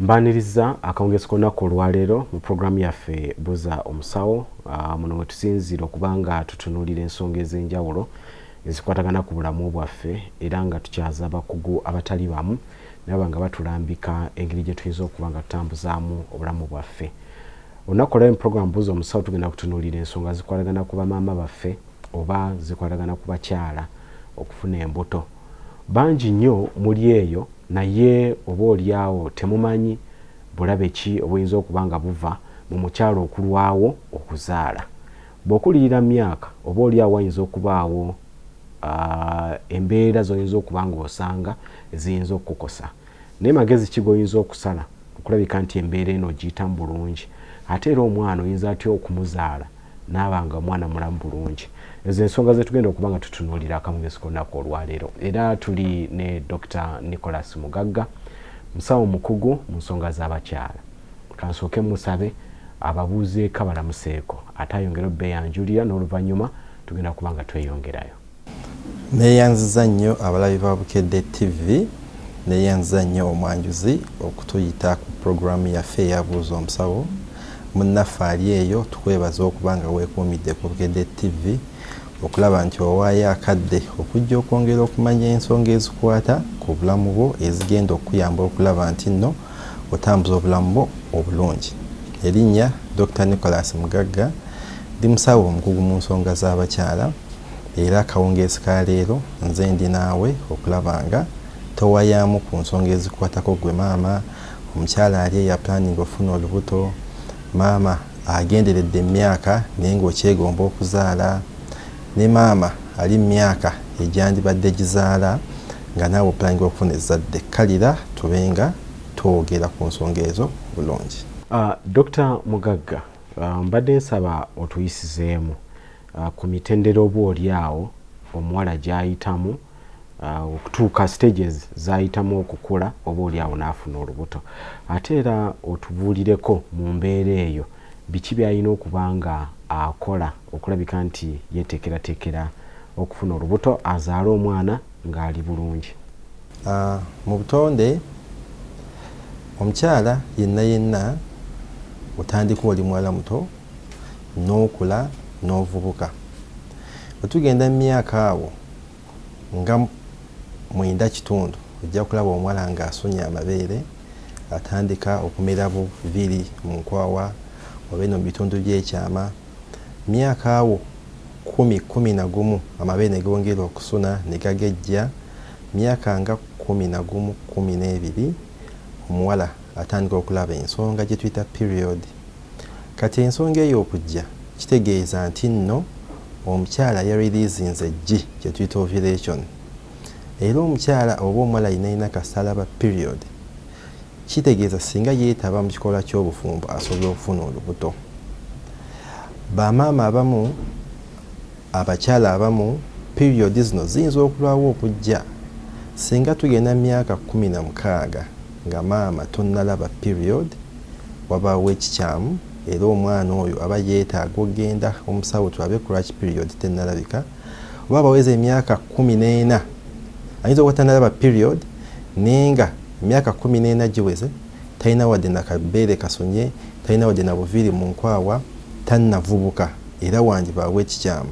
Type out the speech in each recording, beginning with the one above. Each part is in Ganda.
Mbaniriza akawungeezi k'olunaku olwaleero mu puroguramu yaffe Buza Omusawo. Muno mwe tusinziira okuba nga tutunuulira ensonga ez'enjawulo ezikwatagana ku bulamu bwaffe, era nga tukyaza abakugu abatali bamu naba nga batulambika engeri gye tuyinza okuba nga tutambuzaamu obulamu bwaffe. Olunaku olwaleero mu puroguramu Buza Omusawo tugenda kutunuulira ensonga zikwatagana ku bamaama baffe oba zikwatagana ku bakyala okufuna embuto. Bangi nnyo muli eyo, naye oba oliawo temumanyi bulabe ki obuyinza okuba nga buva mu mukyala okulwawo okuzaala. Bw'okulirira myaka, oba oliawo wayinza okubaawo embeera z'oyinza okuba nga osanga eziyinza okukukosa. Naye magezi ki g'oyinza okusala okulabika nti embeera eno ogiyitamu bulungi? Ate era omwana oyinza atya okumuzaala n'aba nga omwana mulamu bulungi? Ezo ensonga zetugenda okuba nga tutunuulira akawungeezi k'olunaku olwaleero. Era tuli ne Dr Nicholas Mugagga, musawo mukugu mu nsonga z'abakyala. Kansooke musabe ababuuzeeko, abalamuseeko, ate ayongere obbeeyanjulira, n'oluvannyuma tugenda kuba nga tweyongerayo. Neeyanziza nnyo abalabi ba Bukedde TV, neeyanziza nnyo omwanjuzi okutuyita ku puroguramu yaffe eyabuuza omusawo. Munnaffe ali eyo, tukwebaza okuba nga weekuumidde ku Bukedde TV okulaba nti owaayo akadde okujja okwongera okumanya ensonga ezikwata ku bulamu bwo ezigenda okukuyamba okulaba nti nno otambuza obulamu bwo obulungi. Erinnya Dr Nicholas Mugagga, ndi musawo omukugu mu nsonga z'abakyala, era akawungeezi ka leero nze ndi naawe okulaba nga towayaamu ku nsonga ezikwatako gwe maama omukyala ali eya planning ofuna olubuto, maama agenderedde emyaka naye ng'okyegomba okuzaala, ne maama ali mu myaka egyandibadde gizaala nga naawe oplanning okufuna ezzadde. Kalira tube nga twogera ku nsonga ezo bulungi. Dr Mugagga, mbadde nsaba otuyisizeemu ku mitendera oba oli awo omuwala gy'ayitamu okutuuka stages z'ayitamu okukula oba oli awo n'afuna olubuto, ate era otubuulireko mu mbeera eyo biki by'alina okuba nga akola okulabika nti yeeteekerateekera okufuna olubuto azaale omwana ng'ali bulungi. Mu butonde omukyala yenna yenna otandika oli muwala muto n'okula n'ovubuka. Bwe tugenda mu myaka awo nga 9.5, ojja kulaba omuwala ng'asunye amabeere, atandika okumera buviiri mu nkwawa oba eno mu bitundu by'ekyama. Myaka awo 10, 11, amabeere ne gongera okusuna ne gagejja. Myaka nga 11, 12, omuwala atandika okulaba ensonga gye tuyita period. Kati ensonga eyo okujja kitegeeza nti nno omukyala yareleasinze eggi kye tuyita ovulation. Era omukyala oba omuwala yenna kasita alaba period, kitegeeza singa yeetaba mu kikolwa ky'obufumbo asobola okufuna olubuto. Bamaama abamu, abakyala abamu, period zino ziyinza okulwawo okujja. Singa tugenda mu myaka 16 nga maama tonnalaba period, wabaawo ekikyamu, era omwana oyo aba yeetaaga okugenda omusawo tulabe ku lwaki period tennalabika. Oba baweza emyaka 14, ayinza okuba tannalaba period, naye nga emyaka 14 giweze, talina wadde nakabeere kasunye, talina wadde na buviiri mu nkwawa, tannavubuka, era wandibaawo ekikyamu.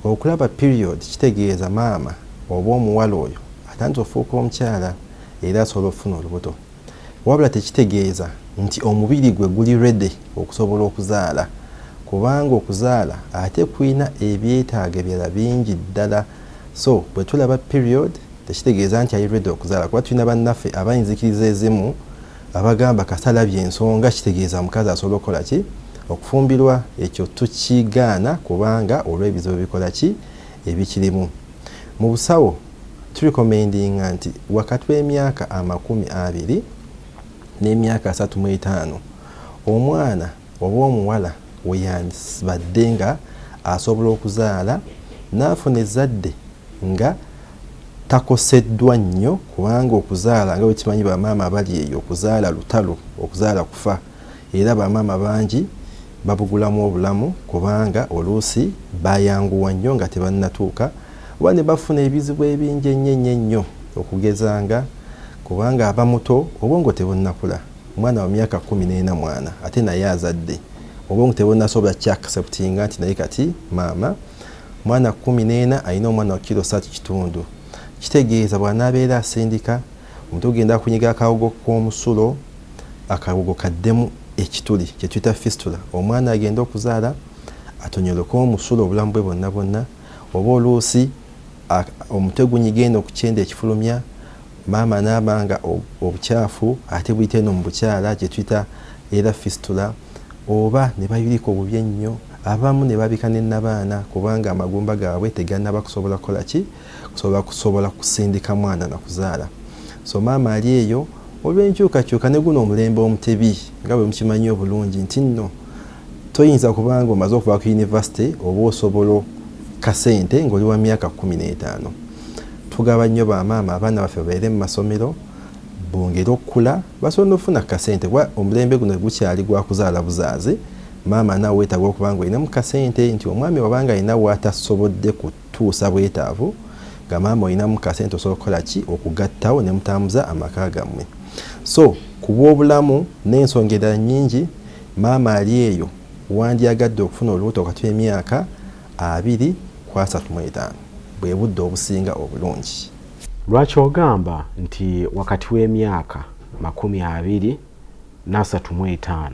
Okulaba period kitegeeza maama oba omuwala oyo atandise okufuuka omukyala era asobola okufuna olubuto, wabula tekitegeeza nti omubiri gwe guli ready okusobola okuzaala, kubanga okuzaala ate kulina ebyetaago ebirala bingi ddala. So bwe tulaba period tekitegeeza nti ali ready okuzaala, kuba tulina bannaffe abayinzikiriza ezimu abagamba kasita alabye ensonga kitegeeza mukazi asobola okukola ki, okufumbirwa. Ekyo tukigaana kubanga olw'ebizibu bikola ki ebikirimu. Mu busawo turecommendinga nti wakati w'emyaka 20 n'emyaka 35 omwana oba omuwala weyandibadde nga asobola okuzaala n'afuna ezzadde nga takoseddwa nnyo, kubanga okuzaala, nga bwekimanyi bamaama abali eyo, okuzaala lutalo, okuzaala kufa, era bamaama bangi babugulamu obulamu kubanga oluusi bayanguwa nnyo nga tebannatuuka oba ne bafuna ebizibu ebingi ennyo ennyo ennyo, okugezanga kubanga aba muto, obwongo tebunnakula. Omwana wa myaka 14 mwana ate naye azadde, obwongo tebunasobola kyacceptinga nti naye kati maama. Mwana 14 alina omwana wa kilo 3.5, kitegeeza bw'anaabeera asindika omutwe gugenda kunyiga akawogo k'omusulo, akawogo kaddemu ekituli kyetuyita fistula. Omwana agenda okuzaala atonyoleke omusulo obulamu bwe bwonna bwonna, oba oluusi omutwe gunyiga eno ku kyenda ekifulumya, maama naaba nga obukyafu ate buyita eno mu bukyala kyetuyita era fistula, oba ne bayulika obubi ennyo, abamu ne babika nennabaana kubanga amagumba gaabwe tegannaba kusobola kukola ki, kusobola kusindika mwana na kuzaala. So maama ali eyo olw'enkyukakyuka ne guno omulembe omutebi, nga bwe mukimanyi obulungi nti nno toyinza kubanga omaze okuva ku university oba osobola kasente ng'oli wa myaka 15. Tugaba nnyo bamaama abaana baffe babeere mu masomero, bongere okukula, basobola n'okufuna kasente, kuba omulembe guno gukyali gwa kuzaala buzaazi. Maama naawe weetaaga okuba nga olinamu kasente, nti omwami wabanga alina w'atasobodde kutuusa bwetaavu, nga maama olinamu kasente osobola okukola ki, okugattawo ne mutambuza amaka gammwe. So ku bw'obulamu n'ensonga endala nnyingi, maama ali eyo wandyagadde okufuna olubuto wakati w'emyaka 20 ku 35, bwe budde obusinga obulungi. Lwaki ogamba nti wakati w'emyaka 20 na 35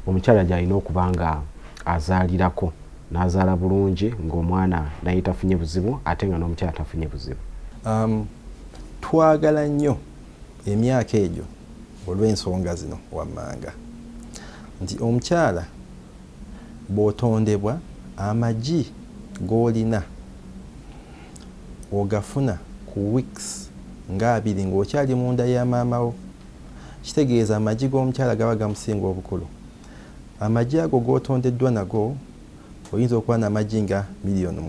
omukyala gy'alina okuba nga azaalirako n'azaala bulungi, ng'omwana naye tafunye buzibu ate nga n'omukyala tafunye buzibu? Twagala nnyo emyaka egyo olw'ensonga zino wammanga, nti omukyala bw'otondebwa, amagi g'olina ogafuna ku weeks nga 20 ng'okyali munda ya maama wo. Kitegeeza amagi g'omukyala gaba gamusinga obukulu. Amagi ago g'otondeddwa nago, oyinza okuba n'amagi nga 6 miliyoni.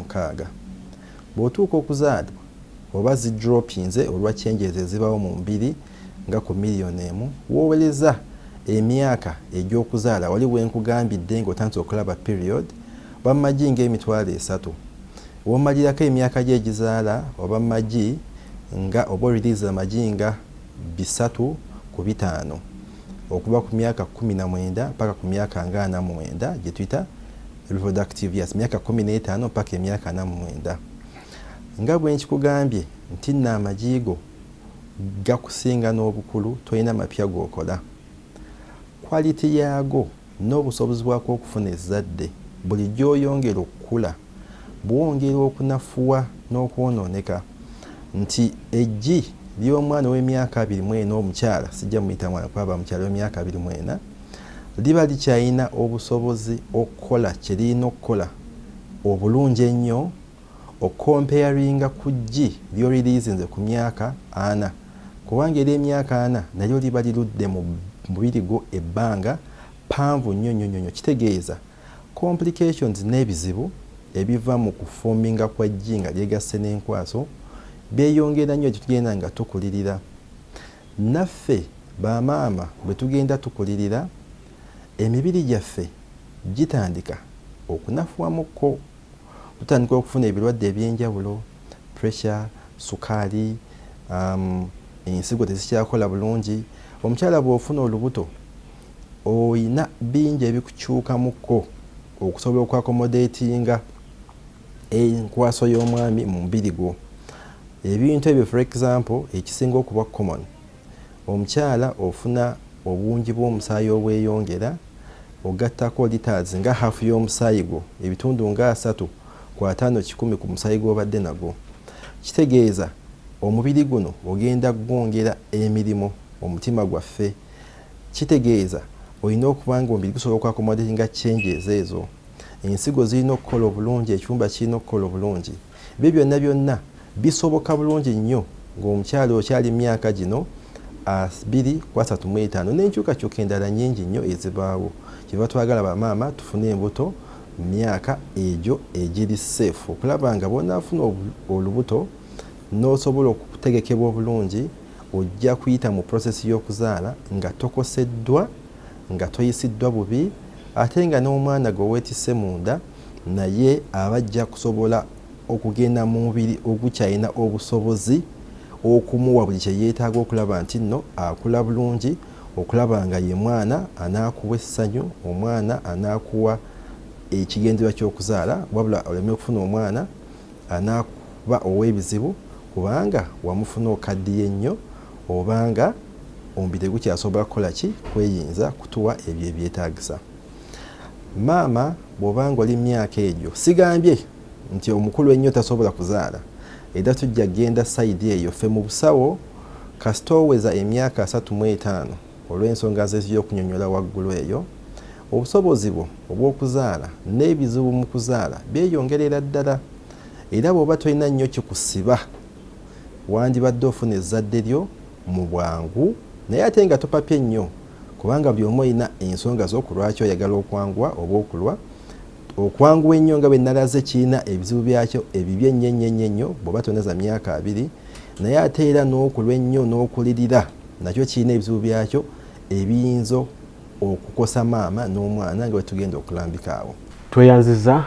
Bw'otuuka okuzaalibwa, oba zidropinze olwa changes ezibawo mu mubiri nga ku 1 miliyoni, woowereza emyaka egy'okuzaala wali wenkugambidde ng'otandise okulaba period, oba magi nga 300,000. Womalirako emyaka gye egizaala, oba magi nga oba orelease amagi nga 3 ku 5, okuva ku myaka 19 paka ku myaka nga 49, gye tuyita reproductive years, myaka 15 paka emyaka 49. Nga bwe nkikugambye nti nno amagi go gakusinga n'obukulu, tolina mapya g'okola, quality yaago n'obusobozi bwako okufuna ezzadde buli gy'oyongera okukula bwongera okunafuwa n'okwonooneka, nti eggi ly'omwana ow'emyaka 24, omukyala, sijja muyita mwana kuba mukyala, w'emyaka 24 liba likyalina obusobozi okukola kye lirina okukola obulungi ennyo okomparinga ku ggi ly'oreleasinze ku myaka 40, kubanga era emyaka 40 nalyo liba lirudde mu mubiri gwo ebbanga panvu nnyo nnyo nnyo. Kitegeeza complications n'ebizibu ebiva mu kuforminga kwa ggi nga lyegasse n'enkwaso byeyongera nnyo tetugenda nga tukulirira. Naffe bamaama bwe tugenda tukulirira, emibiri gyaffe gitandika okunafuwamukko, tutandika okufuna ebirwadde ebyenjawulo, pressure, sukaali, ensigo tezikyakola bulungi. Omukyala bw'ofuna olubuto oyina bingi ebikukyukamukko okusobola okwaccommodatinga enkwaso y'omwami mu mubiri gwo. Ebintu ebyo, for example, ekisinga okuba common, omukyala ofuna obungi bw'omusaayi obweyongera, ogattako liters nga hafu y'omusaayi gwo, ebitundu nga 30 ku 50 ku musaayi gw'obadde nagwo. Kitegeeza omubiri guno ogenda gwongera emirimu, omutima gwaffe, kitegeeza olina okuba nga omubiri gusobola okwaccommodatinga changes ezo. Ensigo zirina okukola obulungi, ekyumba kirina okukola obulungi. Ebyo byonna byonna bisoboka bulungi nnyo ng'omukyala okyali myaka gino 20 ku 35, n'enkyukakyuka endala nnyingi nnyo ezibaawo. Kyeva twagala bamaama tufune embuto myaka egyo egiri safe, okulaba nga bw'onaafuna olubuto n'osobola okutegekebwa obulungi, ojja kuyita mu process y'okuzaala nga tokoseddwa, nga toyisiddwa bubi, ate nga n'omwana gwe weetisse munda naye aba ajja kusobola okugenda mu mubiri ogukyalina obusobozi okumuwa buli kye yeetaaga okulaba nti nno akula bulungi. okulaba nga ye mwana anaakuwa essanyu, omwana anaakuwa ekigendererwa ky'okuzaala, wabula oleme okufuna omwana anaakuba ow'ebizibu kubanga wamufuna okaddiye ennyo obanga omubiri tegukyasobola kukola ki kweyinza kutuwa ebyo ebyetaagisa. Maama bw'obanga oli myaka egyo, sigambye nti omukulu ennyo tasobola kuzaala, era tujja kugenda sayidi eyo. Ffe mu busawo kasita oweza emyaka 35, olw'ensonga z'ebyokunyonyola waggulu eyo, obusobozi bwo obw'okuzaala n'ebizibu mu kuzaala byeyongerera ddala. Era bw'oba tolina nnyo kikusiba, wandibadde ofuna ezzadde lyo mu bwangu, naye ate nga topapye nnyo, kubanga buli omu olina ensonga zo ku lwaki oyagala okwanguwa oba okulwa. Okwanguwa ennyo nga bwe nalaze kirina ebizibu byakyo ebibi ennyo ennyo ennyo ennyo bw'oba toneza myaka 20, naye ate era n'okulwa ennyo n'okulirira nakyo kirina ebizibu byakyo ebiyinza okukosa maama n'omwana nga bwe tugenda okulambika awo. Tweyanziza,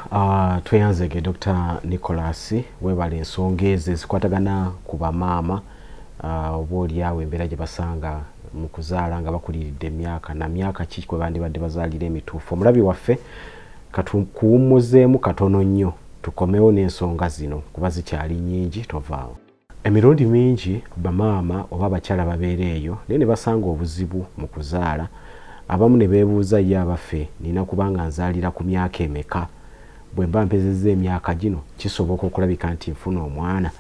tweyanzege Dr Nicholas, webala ensonga ezo ezikwatagana ku bamaama, oba oliawo embeera gye basanga mu kuzaala nga bakuliridde emyaka na myaka ki kwe bandibadde bazaalira emituufu. Omulabi waffe, katukuwummuzeemu katono nnyo, tukomewo n'ensonga zino kuba zikyali nnyingi, tovaawo. Emirundi mingi bamaama oba abakyala babeera eyo naye ne basanga obuzibu mu kuzaala, abamu ne beebuuza, ye abaffe nina kubanga nzaalira ku myaka emeka? Bwe mba mpezezza emyaka gino kisoboka okulabika nti nfuna omwana?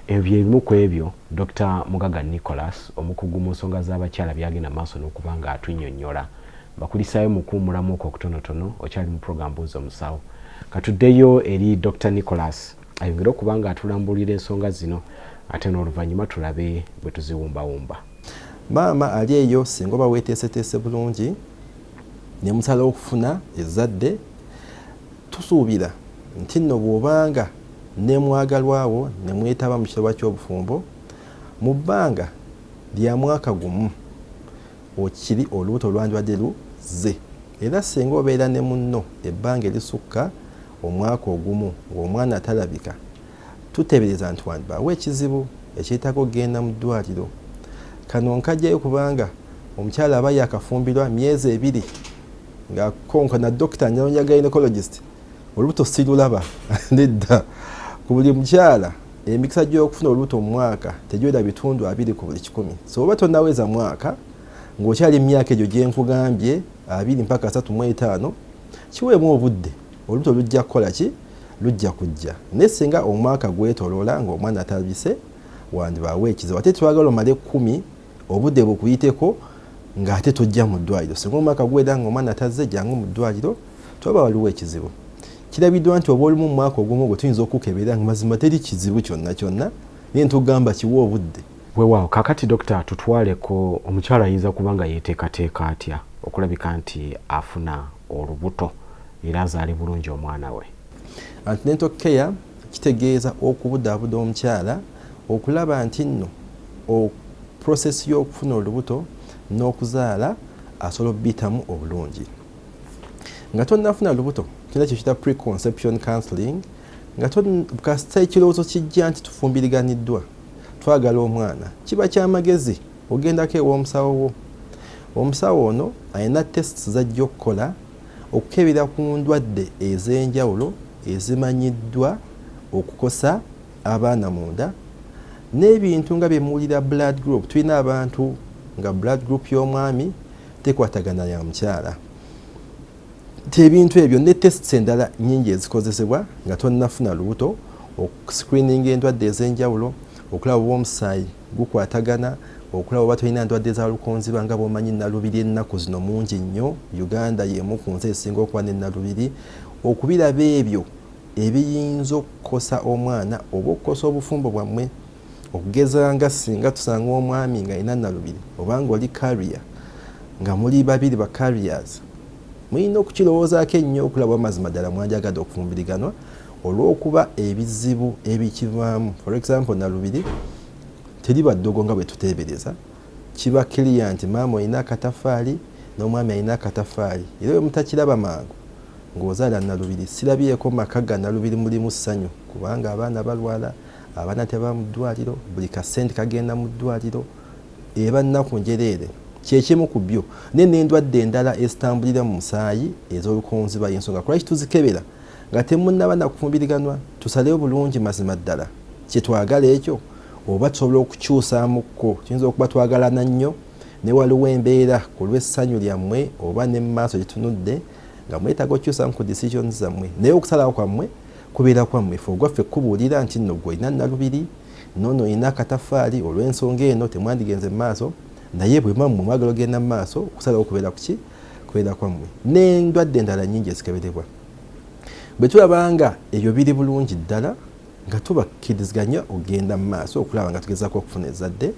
Ebyo byebimu ku ebyo Dr Mugaga Nicholas, omukugu mu nsonga z'abakyala, byagenda maaso n'okuba nga atunnyonnyola. Bakulisaayo mu kuwummulamu okwo okutonotono. Okyali mu program Buuza Omusawo. Katuddeyo eri Dr Nicholas ayongere okuba nga atulambulira ensonga zino, ate n'oluvannyuma tulabe bwe tuziwumbawumba. Maama ali eyo, singa oba weeteeseteese bulungi ne musalawo okufuna ezzadde, tusuubira nti nno bw'obanga ne mwagalwawo ne mwetaba mu kikolwa ky'obufumbo mu bbanga lya mwaka gumu, okiri olubuto lwandibadde luzze. Era singa obeera ne munno ebbanga erisukka omwaka ogumu ng'omwana talabika, tuteebereza nti wandibaawo ekizibu ekyetaaga okugenda mu ddwaliro. Kano nkajjayo kubanga omukyala aba yakafumbirwa myezi 2 ng'akonkona dokita nyonya gynecologist, olubuto sirulaba. Nedda, ku buli mukyala emikisa gy'okufuna olubuto mu mwaka tegiwera 20 ku buli 100. So oba tonnaweza mwaka ng'okyali mu myaka egyo gye nkugambye 20 mpaka 35, kiweemu obudde, olubuto lujja kukola ki, lujja kujja. Naye singa omwaka gwetoloola ng'omwana atalabise, wandibaawo ekizibu. Ate twagala omale 10, obudde bukuyiteko ng'ate tojja mu ddwaliro. Singa omwaka guwera ng'omwana tazze, jangu mu ddwaliro twaba waliwo ekizibu. Kirabiddwa nti oba olumu mu mwaka ogumu ogwo tuyinza okukebera nga mazima teri kizibu kyonna kyonna, naye ntugamba kiwa obudde. Weewaawo. Kaakati dokita, tutwaleko omukyala ayinza kuba nga yeeteekateeka atya okulabika nti afuna olubuto era azaale bulungi omwana we? Antenatal care kitegeeza okubudaabuda omukyala okulaba nti nno process y'okufuna olubuto n'okuzaala asobola okubiyitamu obulungi. Nga tonnafuna lubuto, kirina kye kiyita preconception counseling, nga kasita ekirowoozo kijja nti tufumbiriganiddwa, twagala omwana, kiba kyamagezi ogendako ew'omusawo wo. Omusawo ono alina tests zajja okukola okukebera ku ndwadde ez'enjawulo ezimanyiddwa okukosa abaana munda n'ebintu nga bye muwulira blood group. Tulina abantu nga blood group y'omwami tekwatagana ya mukyala, nti ebintu ebyo ne tests endala nyingi ezikozesebwa nga tonnafuna lubuto okuscreeninga endwadde ez'enjawulo, okulaba oba omusaayi gukwatagana, okulaba oba tolina ndwadde za lukonziba. Nga bw'omanyi, nalubiri ennaku zino mungi nnyo. Uganda y'emu ku nsi esinga okuba ne nalubiri. Okubiraba ebyo ebiyinza okukosa omwana oba okukosa obufumbo bwammwe, okugeza nga singa tusanga omwami ng'alina nalubiri oba nga oli carrier, nga muli babiri ba carriers, mulina okukirowoozaako ennyo okulaba amazima ddala mwandyagadde okufumbiriganwa, olw'okuba ebizibu ebikivaamu, for example nalubiri teriba ddogo nga bwe tuteebereza. Kiba clear nti maama olina akatafaali n'omwami alina akatafaali, era bwe mutakiraba mangu ng'ozaala nalubiri, sirabyeko maka ga nalubiri mulimu ssanyu, kubanga abaana balwala, abaana tebaba mu ddwaliro, buli kasente kagenda mu ddwaliro, eba nnaku njereere. Kyekimu ku byo. Naye n'endwadde endala ezitambulira mu musaayi ez'olukonziba, y'ensonga lwaki tuzikebera nga temunnaba nakufumbiriganwa, tusalewo bulungi mazima ddala kyetwagala ekyo oba tusobola okukyusaamukko. Tuyinza okuba twagalana nnyo, ne waliwo embeera ku lw'essanyu lyammwe oba ne mu maaso gyetunudde nga mwetaaga okukyusamu ku decisions zammwe, naye okusalawo kwammwe kubeera kwammwe. Ffe ogwaffe kubuulira nti nno gwe olina nalubiri, noono olina akatafaali, olw'ensonga eno temwandigenze mu maaso, naye bwe mammwe mwagala ogenda mu maaso, okusalawo kubeera kuki? Kubeera kwammwe. N'endwadde endala nnyingi ezikeberebwa. Bwe tulaba nga ebyo biri bulungi ddala, nga tubakkiriziganya okugenda mu maaso okulaba nga tugezaako okufuna ezzadde.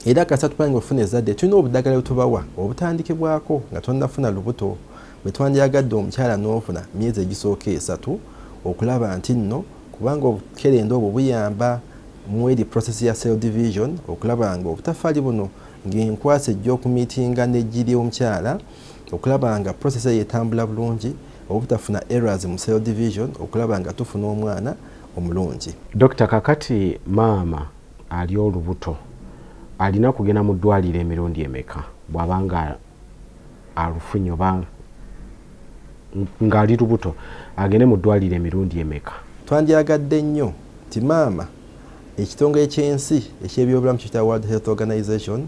Era kasita tupanga okufuna ezzadde, tulina obuddagala bwe tubawa obutandikibwako nga tonnafuna lubuto, bwe twandyagadde omukyala n'ofuna myezi egisooka 3, okulaba nti nno kubanga obukerenda obwo buyamba mu eri process ya cell division, okulaba nga obutafaali buno ng'enkwasa ejja okumiitinga n'eggi ly'omukyala, okulaba nga process eyo etambula bulungi, obutafuna errors mu cell division, okulaba nga tufuna omwana omulungi. Dokita, kakati maama ali olubuto alina kugenda mu ddwaliro emirundi emeka bw'aba nga alufunye, oba ng'ali lubuto agende mu ddwaliro emirundi emeka? Twandyagadde nnyo nti maama, ekitongole ky'ensi ekyebyobulamu kiyita World Health Organization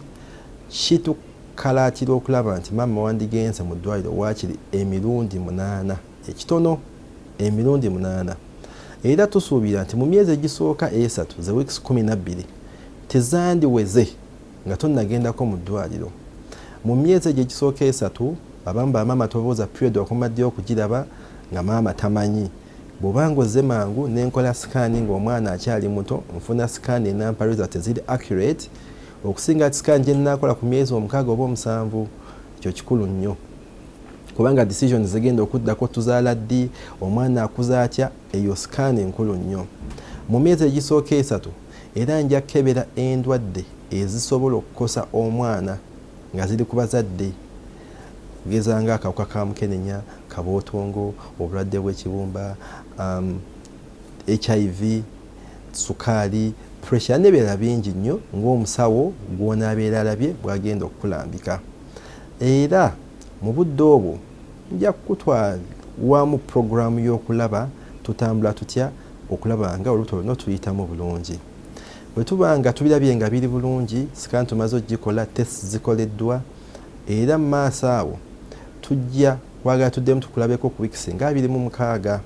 kitukalaatira okulaba nti maama wandigenze mu ddwaliro waakiri emirundi 8, ekitono emirundi 8. Era tusuubira nti mu myezi egisooka 3, ze weeks 12, tezandiweze nga tonnagendako mu ddwaliro. Mu myezi egyo egisooka 3, abamu bamaama tobooza period wakoma ddi okugiraba nga maama tamanyi. Bw'obanga ozze mangu nenkola scan ng'omwana akyali muto, nfuna scan enampa result eziri accurate okusinga scan gye nnaakola ku myezi 6 oba 7. Ekyo kikulu nnyo kubanga decision zigenda okuddako, tuzaala ddi, omwana akuza atya, eyo scan nkulu nnyo. Mu myezi egisooka 3 era nja kukebera endwadde ezisobola okukosa omwana nga ziri ku bazadde, kugeza nga akawuka ka mukenenya, kabootongo, obulwadde bw'ekibumba, HIV, sukaali, pressure n'ebirala bingi nnyo ng'omusawo gw'onaabeera alabye bw'agenda okukulambika. Era mu budde obwo nja kukutwalwamu puroguramu y'okulaba tutambula tutya okulaba nga olubuto luno tuyitamu bulungi. Bwe tuba nga tubirabye nga biri bulungi, scan tumaze okugikola, test zikoleddwa, era mu maaso awo tujja kwagala tuddemu tukulabeko ku weeks nga 26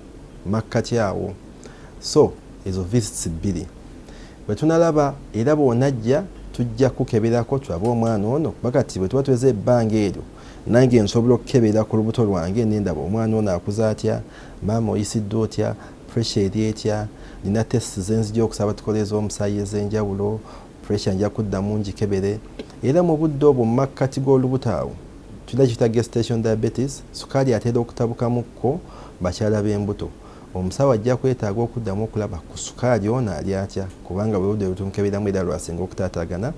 makkati awo. So ezo visits bbiri bwe tunalaba, era bw'onajja tujja kukeberako tulabe omwana ono, kuba kati bwe tuba tuweze ebbanga eryo, nange nsobola okukebera ku lubuto lwange nendaba omwana ono akuze atya, maama oyisiddwa otya, pressure eri etya. Nina test zenzija okusaba tukole ez'omusaayi ez'enjawulo, pressure nja kuddamu ngikebere. Era mu budde obwo mu makkati g'olubuto awo tulina kiyita gestation diabetes, sukaali atera okutabukamukko bakyala b'embuto. Omusawo ajja kwetaaga okuddamu okulaba ku sukaali ono ali atya, kubanga bwe budde bwetumukeberamu era lwasinga okutaataagana.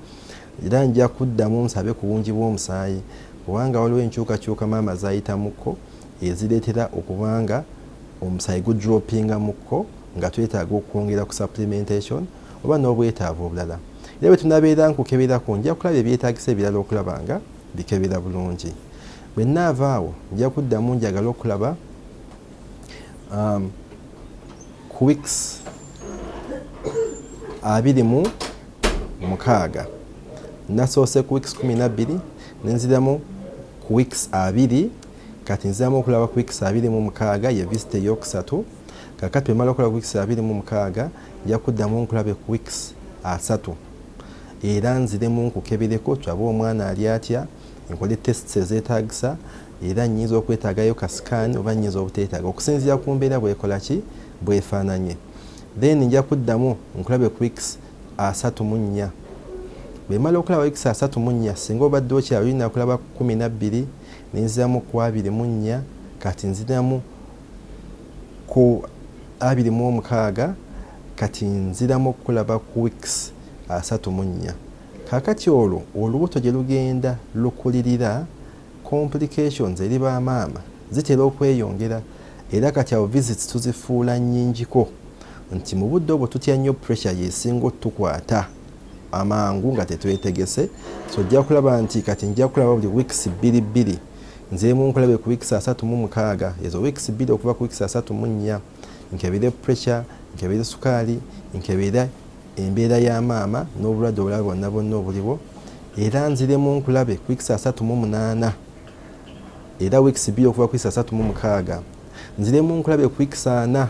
Era nja kuddamu nsabe ku bungi bw'omusaayi, kubanga waliwo enkyukakyuka maama zayitamuko ezireetera okubanga omusaayi gudropingamukko, nga twetaaga okwongera ku supplementation oba n'obwetaavu obulala. Era bwe tunabeera nkukeberako, nja kulaba ebyetaagisa ebirala okulaba nga bikebera bulungi. Bwe nnaava awo nja kuddamu njagala okulaba ku weeks 26. Nasoose ku weeks 12, nenziramu ku weeks 20, kati nziramu okulaba ku weeks 26, ye visit eyokusatu. Kakati bwemala okulaba ku weeks 26, nja kuddamu nkulabe ku weeks 30, era nziremu nkukebereko tulabe omwana ali atya, nkole tests ezeetagisa. Era nnyinza okwetaagayo ka scan oba nnyinza obuteetaaga okusinziira ku mbeera bwekola ki, bwefaananye. Then nja kuddamu nkulabe ku weeks 34. Bwemala okulaba weeks 34, singa obadde okyali olina kulaba ku 12, nenziramu ku 24, kati nziramu ku 26, kati nziramu okulaba ku weeks 34. Kakati olwo olubuto gye lugenda lukulirira, complications eri bamaama zitera okweyongera, era kati awo visits tuzifuula nnyingiko nti mu budde obwo tutya nnyo pressure yesinga otukwata. amangu nga tetwetegese. So ojja kulaba nti kati nja kulaba buli weeks bbiri bbiri, nzeemu nkulabe ku weeks 36, ezo weeks 2 okuva ku weeks 34, nkebere pressure, nkebere sukaali, nkebere embeera ya maama n'obulwadde obulala bwonna bwonna obuliwo. Era nziremu nkulabe ku weeks 38, era weeks 2 okuva ku weeks 36, nziremu nkulabe ku weeks 4.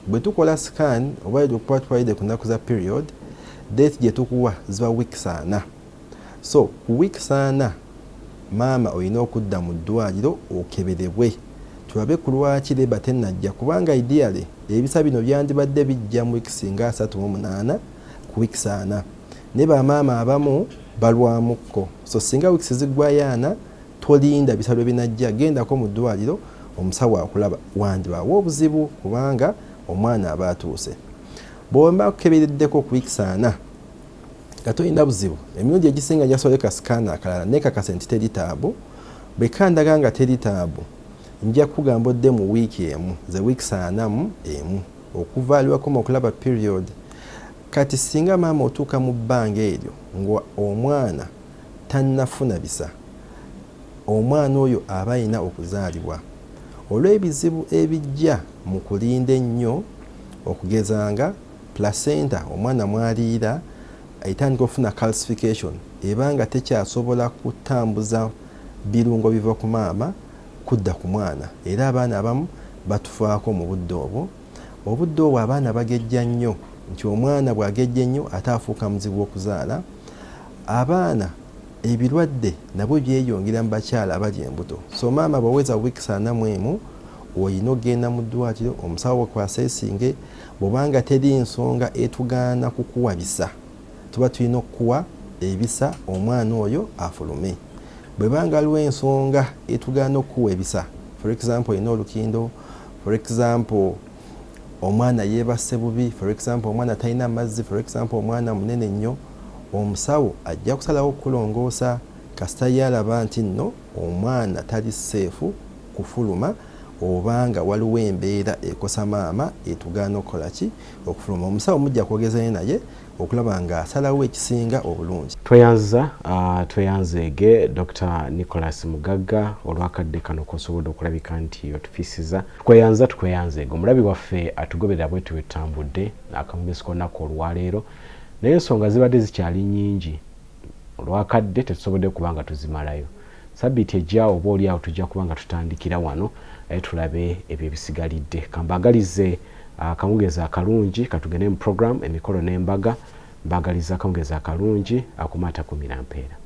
Bwe tukola scan oba okuba twalidde ku nnaku za period, date gye tukuwa ziba weeks 4. So ku weeks 4 maama olina okudda mu ddwaliro okeberebwe, tulabe ku lwaki labour tennajja, kubanga ideally ebisa bino byandibadde bijja mu weeks nga 38 ku weeks 4, naye bamaama abamu balwamukko. So singa weeks ziggwayo 4, tolinda bisa lwe binajja, gendako mu ddwaliro omusawo akulaba, wandibaawo obuzibu kubanga omwana aba atuuse. Bw'oba kukebereddeko ku weeks 4 nga tolina buzibu, emirundi egisinga njasoleka scan akalala nekakase nti teri taabu. Bwe kandaga nga teri taabu, nja kugamba odde mu wiiki emu, ze weeks 41 okuva aliwakoma okulaba period. Kati singa maama otuuka mu bbanga eryo nga omwana tannafuna bisa, omwana oyo aba alina okuzaalibwa olw'ebizibu ebijja mu kulinda ennyo, okugezanga placenta omwana mwaliira etandika okufuna calcification, ebanga tekyasobola kutambuza birungo biva ku maama kudda ku mwana. Era abaana abamu batufaako mu budde obwo. Obudde obwo abaana bagejja nnyo, nti omwana bw'agejja ennyo ate afuuka muzibu okuzaala. Abaana ebirwadde nabwo byeyongera mu bakyala abali embuto. So maama bw'oweza weeks 41 olina okugenda mu ddwaliro omusawo kwaseesinge, bw'obanga teri nsonga etugaana kukuwa bisa, tuba tulina okukuwa ebisa omwana oyo afulume. Bwe banga waliwo ensonga etugaana okukuwa ebisa, for example olina olukindo, for example omwana yeebase bubi, for example omwana talina mazzi, for example omwana munene nnyo, omusawo ajja kusalawo okukulongoosa kasita ye alaba nti nno omwana tali safe kufuluma, obanga waliwo embeera ekosa maama etugaana okukola ki, okufuluma. Omusawo mujja kwogezayo naye okulaba ng'asalawo ekisinga obulungi. Tweyanza, tweyanzeege Dr Nicholas Mugagga olwakadde kano kosobodde okulabika nti otufiisiza. Tukweyanza, tukweyanzeege omulabi waffe atugoberera bwe tutambudde akamugezi k'olunaku olwaleero, naye ensonga zibadde zikyali nnyingi, olwakadde tetusobodde kuba nga tuzimalayo. Sabbiiti ejja oba oli awo tujja kuba nga tutandikira wano aye tulabe ebyo ebisigalidde. Kambaagalize akamugezi akalungi, katugende mu program emikolo n'embaga. Mbaagaliza akamugezi akalungi, akumaata kumira mpeera.